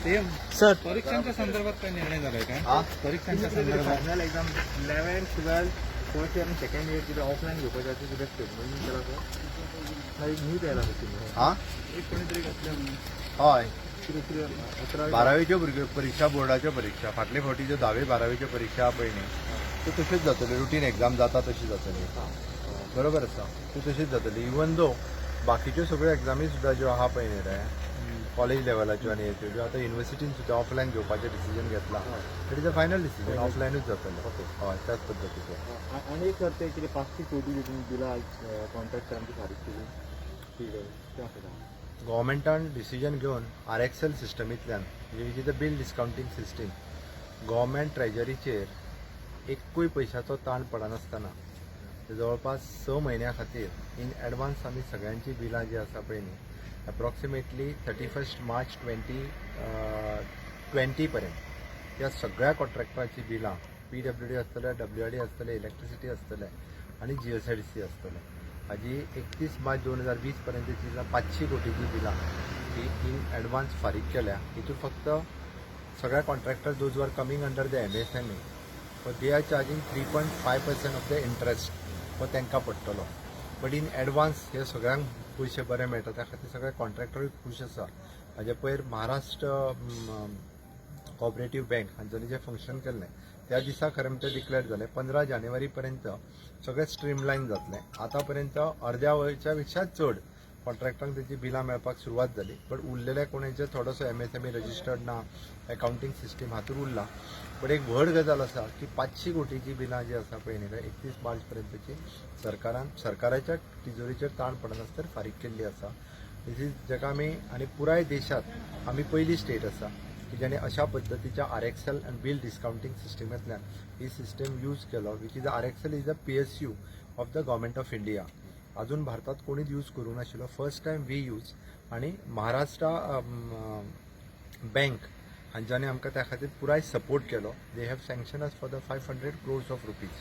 ते सर, परीक्षांच्या संदर्भात काही निर्णय झालाय का? हा? परीक्षांच्या संदर्भात. Final exam 11, 12, first year आणि सेकंड इयर कितें ऑफलायन घेवपाचें आसा, कितें स्टेटमेंट केला सर, मागीर न्यूज आयला सर. हा. एक कोणी तरी घातल्या म्हणून. हय. कितें कितें 11वी बारावीच्यो भुरग्यो परीक्षा, बोर्डाच्यो परीक्षा, फाटले फावटी ज्यो धावी बारावीच्यो परीक्षा पळय न्ही, त्यो तश्योच जातल्यो. रुटीन एक्झाम जाता तशी जातली, बरोबर आसा, त्यो तशीच जातली. इवन दो बाकीच्यो सगळ्यो एग्जामी सुद्दां ज्यो आहा पळय न्ही रे, कॉलेज लेवलाच्यो आनी हेच्यो ज्यो, आतां युनिवर्सिटीन सुद्दां ऑफलायन घेवपाचें डिसिजन घेतलां. It is a final decision, ऑफलायनूच जातलें. हय, त्याच पद्दतीचें. आनी एक सर, ते कितें 500 कोटी तुमी बिलां कॉन्ट्रॅक्टरांची फारीक केली, ठीक आहे, तें आसा. गव्हर्मेंटान डिसिजन घेवन आरएक्सएल सिस्टमींतल्यान, म्हणजे which is a bill discounting system, government ट्रेजरीचेर एकूय पयशाचो ताण पडनासतना जवळपास 6 म्हयन्या खातीर इन एडवान्स आमी सगळ्यांची बिलां जी आसा पळय न्ही, approximately 31 March 2020 पर्यंत ह्या सगळ्या कॉन्ट्रॅक्टरांची बिलां, पीडब्ल्यूडी आसतले, डब्ल्यूआरडी आसतले, इलेक्ट्रिसिटी आसतले आनी जीएसआयडीसी आसतले, हाजी 31 मार्च 2020 पर्यंतची 500 कोटीची बिलां ही इन एडवान्स फारीक केल्या. हितून फक्त सगळ्या contractor, those are coming under the MSME, but they are charging 3.5% of the interest, हो तांकां पडटलो. बट इन एडवान्स हे सगळ्यांक पयशे बरे मेळटा, त्या खातीर सगळे कॉन्ट्रॅक्टरूय खूश आसा. हाजे पयर महाराष्ट्र कॉपरेटीव बँक हांच्यानी जें फंक्शन केल्लें, त्या दिसा खरें म्हणल्यार डिक्लेअर जालें, 15 जानेवारी पर्यंत सगळें स्ट्रीमलायन जातलें. आतां पर्यंत अर्द्या वयच्या पेक्षा चड कॉन्ट्रॅक्टरांक तेची बिलां मेळपाक सुरवात जाली, बट उरलेल्या कोणाचे थोडोसो एमएसएमई रजिस्टर्ड ना, अकाउंटींग सिस्टीम हातूंत उरला. बट एक व्हड गजाल आसा की 500 कोटीची बिलां जी आसा पळय न्ही, 31 मार्च पर्यंतची सरकारान सरकाराच्या तिजोरीचेर ताण पडनासतना फारीक केल्ली आसा. दीस is जाका आमी आनी पुराय देशांत आमी पयली स्टेट आसा की ज्याने अशा पद्दतीच्या आरएक्सएल आनी बील डिस्कावंटींग सिस्टमांतल्यान ही सिस्टम यूज केलो, which is RXL is a PSU of the Government of India. अजून भारतात कोणीच यूज करूंक नाशिल्लो, फर्स्ट टायम we use. आनी महाराष्ट्र बँक हांच्यांनी आमकां त्या खातीर पुराय सपोर्ट केलो. They have sanction us for the 500 crores of rupees.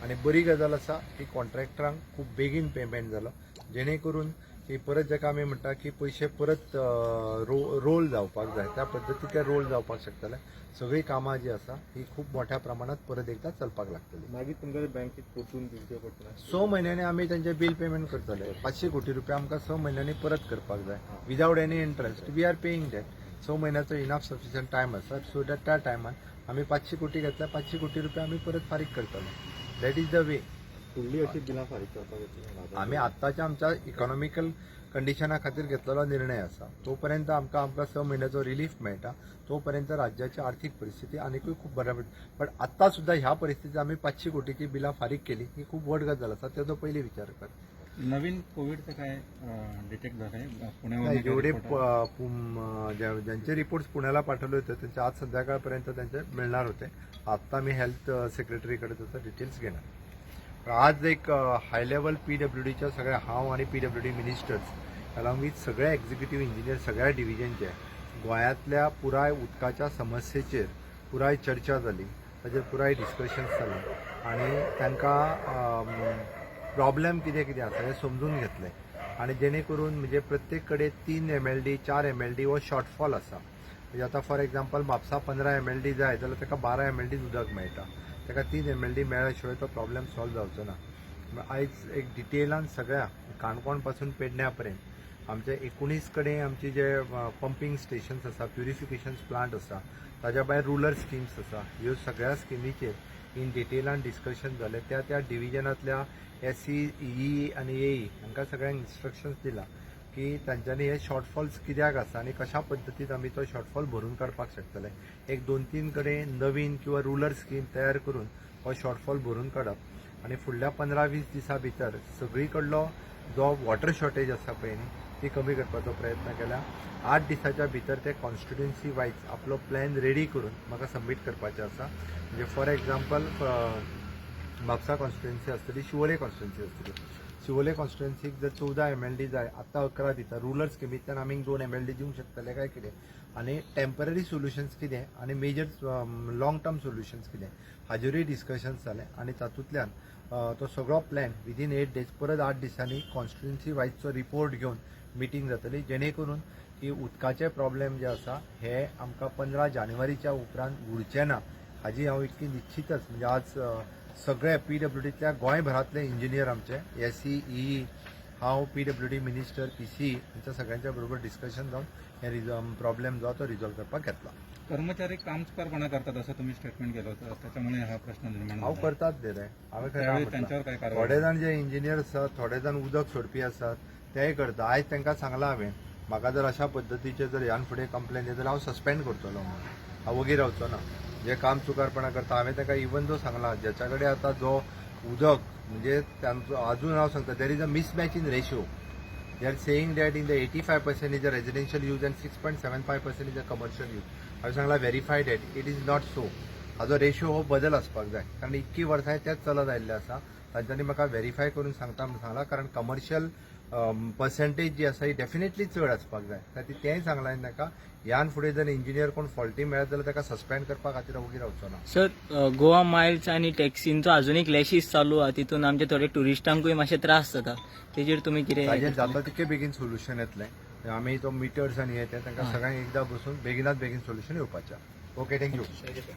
आनी बरी गजाल आसा की कॉन्ट्रॅक्टरांक खूब बेगीन पेमेंट जालो, जेणे करून की परत जाका आमी म्हणटा की पयशे परत रोल जावपाक जाय, त्या पद्दतीन ते रोल जावपाक शकतले. सगळीं कामां जी आसा ही खूब मोठ्या प्रमाणात परत एकदां चलपाक लागतली. मागीर तुमकां बँकेत परतून दिवचे पडटले? 6 म्हयन्यांनी आमी तेंचे बील पेमेंट करतले. 500 कोटी रुपया आमकां 6 म्हयन्यांनी परत करपाक जाय without any interest. We are paying that. 6 म्हयन्याचो enough sufficient time आसा, सो that त्या टायमान आमी 500 कोटी घेतल्या, 500 कोटी रुपया आमी परत फारीक करतले. That is the way. फुडली अशी बिलां फारीक करपाक येतली? आमी आत्ताच्या आमच्या इकॉनॉमिकल कंडिशना खातीर घेतलेलो निर्णय आसा. तोपर्यंत आमकां 6 म्हयन्याचो रिलीफ मेळटा, तोपर्यंत राज्याची आर्थिक परिस्थिती आनिकूय खूब बऱ्या पडटा. बट आत्तां सुद्दां ह्या परिस्थितीत आमी 500 कोटीची बिलां फारीक केली, ही खूब व्हड गजाल आसा. तेजो पयलीं विचार कर. नवीन कोविडचं काय डिटेक्ट झालंय पुण्यावर? नाही, जेवढे ज्यांचे रिपोर्ट्स पुण्याला पाठवले होते, त्यांचे आज संध्याकाळपर्यंत त्यांचे मिळणार होते. आत्ता मी हेल्थ सेक्रेटरीकडे त्याचा डिटेल्स घेणार. पण आज एक हाय लेवल पीडब्ल्यूडीच्या सगळ्या, हांव आणि पीडब्ल्यूडी मिनिस्टर्स अलॉंग विथ सगळे एक्झिक्युटीव इंजिनियर सगळ्या डिव्हिजनचे, गोंयांतल्या पुराय उदकाच्या समस्येचेर पुराय चर्चा जाली, ताचेर पुराय डिस्कशन्स जालें आनी तांकां प्रॉब्लेम कितें कितें आसा हें समजून घेतलें. आनी जेणे करून म्हणजे प्रत्येक कडेन 3 एमएलडी, 4 एमएलडी हो शॉर्टफॉल आसा. म्हणजे आतां फॉर एग्जाम्पल म्हापसा 15 एमएलडी जाय जाल्यार ताका 12 एमएलडी उदक मेळटा. ताका 3 एमएलडी मेळ्ळ्या शिवाय तो प्रॉब्लेम सॉल्व जावचो ना. आयज एक डिटेलान सगळ्या काणकोण पासून पेडण्या पर्यंत आमचे 19 कडेन आमचे जे पंपींग स्टेशन्स आसा, प्युरिफिकेशन प्लांट आसा, ताज्या भायर रुरल स्किम्स आसा, ह्यो सगळ्या स्किमीचेर इन डिटेलान डिस्कशन जालें. त्या त्या डिविजनांतल्या एसई, ई आनी एई हांकां सगळ्यांक इन्स्ट्रक्शन्स दिला की तांच्यांनी हे शॉर्टफॉल्स कित्याक आसा आनी कशा पद्दतीन आमी तो शॉर्टफॉल भरून काडपाक शकतले. एक दोन तीन कडेन नवीन किंवा रुरल स्कीम तयार करून हो शॉर्टफॉल भरून काडप आनी फुडल्या 15-20 दिसां भितर सगळी कडलो जो वॉटर शॉर्टेज आसा पळय न्ही, ती कमी करपाचो प्रयत्न केला. 8 दिसाच्या भितर ते कॉन्स्टिट्युन्सी वायज आपलो प्लॅन रेडी करून म्हाका सबमीट करपाचें आसा. म्हणजे फॉर एग्जाम्पल म्हापसा कॉन्स्टिट्युन्सी आसतली, शिवोले कॉन्स्टिट्युन्सी आसतली. शिवोले कॉन्स्टिट्युन्सीक जर 14 एमएलडी जाय, आतां 11 दिता, रुरल स्किमींतल्यान आमी 2 एमएलडी दिवंक शकतले काय कितें आनी टेम्पररी सोल्युशन्स कितें आनी मेजर लॉंग टर्म सोल्युशन्स कितें, हाजेरूय डिस्कशन्स जालें. आनी तातूंतल्यान तो सगळो प्लॅन विदीन 8 डेज, परत 8 दिसांनी कॉन्स्टिट्युन्सी वायजचो रिपोर्ट घेवन मिटींग जातली, जेणे करून की उदकाचे प्रॉब्लेम जे आसा हे आमकां 15 जानेवारीच्या उपरांत उरचे ना हाजी हांव इतकी निश्चितच. म्हणजे आज सगळे पीडब्ल्यूडीतल्या गोंयभरांतले इंजिनियर आमचे एसई, ई, हांव, पीडब्ल्यूडी मिनिस्टर, पीसी हांच्या सगळ्यांच्या बरोबर डिस्कशन जावन हे प्रॉब्लेम जो आहा तो रिजॉल्व करपाक घेतला. कर्मचारी कामचुकारपणा करतात असं तुम्ही स्टेटमेंट केलं होतं, त्याच्यामुळे हा प्रश्न निर्माण हांव झाला. करतात ते रे. हांवें खंय ना त्यावेळी म्हटलां. त्यांच्यावर काय कारवाई? थोडे जाण जे इंजिनियर आसात, थोडे जाण उदक सोडपी आसात, तेय करता. आयज तांकां सांगलां हांवें, म्हाका जर अशा पद्दतीचे जर ह्यान फुडें कंप्लेन येत जाल्यार हांव सस्पेंड करतलो म्हणून. हांव वगी रावचो ना. जे काम चुकारपणा करता, हांवें ताका इवन दो सांगलां, ज्याच्या कडेन आतां जो उदक म्हणजे तांचो अजून हांव सांगता, there is a mismatch in ratio. They are saying that in the 85% is a residential use and 6.75% is a commercial use. हांवें सांगलां, verify that, it is not so. हाजो रेशियो हो बदल आसपाक जाय, कारण इतकी वर्सां तेच चलत आयिल्लें आसा. तांच्यांनी म्हाका व्हेरीफाय करून सांगता म्हूण सांगलां, कारण कमर्शियल पर्सेंटेज जी आसा ही डेफिनेटली चड आसपाक जाय. खातीर तेंय सांगलां हांवें ताका, ह्यान फुडें जर इंजिनियर कोण फॉल्टी मेळत जाल्यार ताका सस्पेंड करपा खातीर वगी रावचो ना. सर, गोवा मायल्स आनी टॅक्सींचो अजून एक क्लॅशीस चालू आहा, तितून आमचे थोडे ट्युरिस्टांकूय मातशे त्रास जाता, तेजेर तुमी कितें? ताजेर जाता तितके बेगीन सोल्युशन येतलें. आमी तो मिटर्स आनी हे ते तांकां सगळ्यांक एकदां बसून बेगिनात बेगीन सोल्युशन येवपाचें. Okay, thank you.